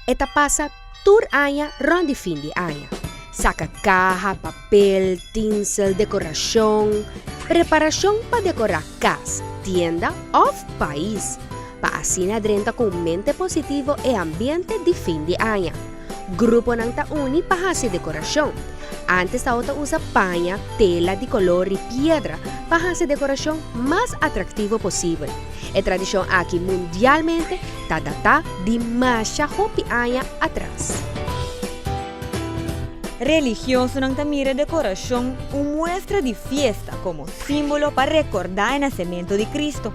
E ta pasa tur aña rònt di fin di aña. Saka kaha, papel, tinsel, dekorashon, preparashon pa dekorá kas, tienda òf pais, pa asina drenta ku un mente positivo e ambiente di fin di aña. Gruponan ta uni pa hasi dekorashon. Ántes tabata usa paña, tela di kolor i piedra pa hasi dekorashon mas atraktivo posibel. E tradishon aki mundialmente ta datá di masha hopi aña atras. Religiosonan ta mira dekorashon un muestra di fiesta komo símbolo pa rekordá e nasementu di Kristu.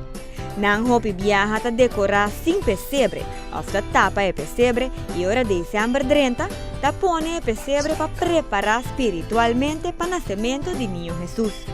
Nan hopi biaha ta dekorá sin pesebre òf ta tapa e pesebre i ora desèmber drenta, ta pone e pesebre pa prepará spiritualmente pa nasementu di Niño Hesus.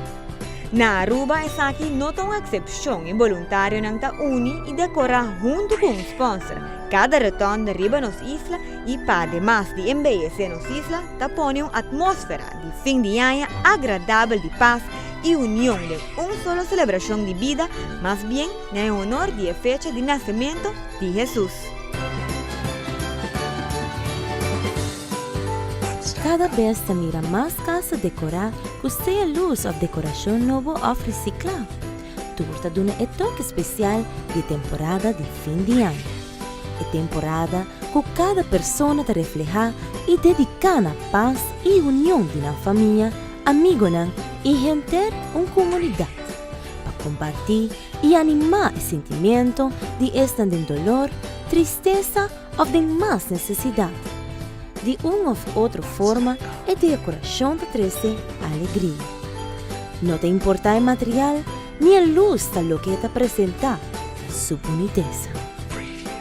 Na Aruba esaki no ta un eksepshon i boluntarionan ta uni i dekorá huntu ku un spònser kada rotònde riba nos isla i pa ademas di embeyesé nos isla ta pone un atmósfera di fin di aña agradabel di pas i union den un solo selebrashon di bida, mas bien na e honor di e fecha di nasementu di Hesus. Kada bes ta mira mas kasa dekorá ku sea lus òf dekorashon nobo òf resiklá. Tur ta duna e toke spesial di e temporada di fin di aña. E temporada ku kada persona ta reflehá i dediká na pas i union di nan famia, amigonan i henter un komunidat pa kompartí i animá e sentimiento di esnan den dolor, tristesa òf den mas nesesidat. Di un òf otro forma e dekorashon ta trese alegria. No ta importá e material ni e lus ta loke e ta presentá, su bunitesa.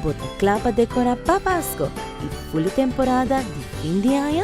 Bo ta kla pa dekorá pa Pasko i ful e temporada di fin di aña?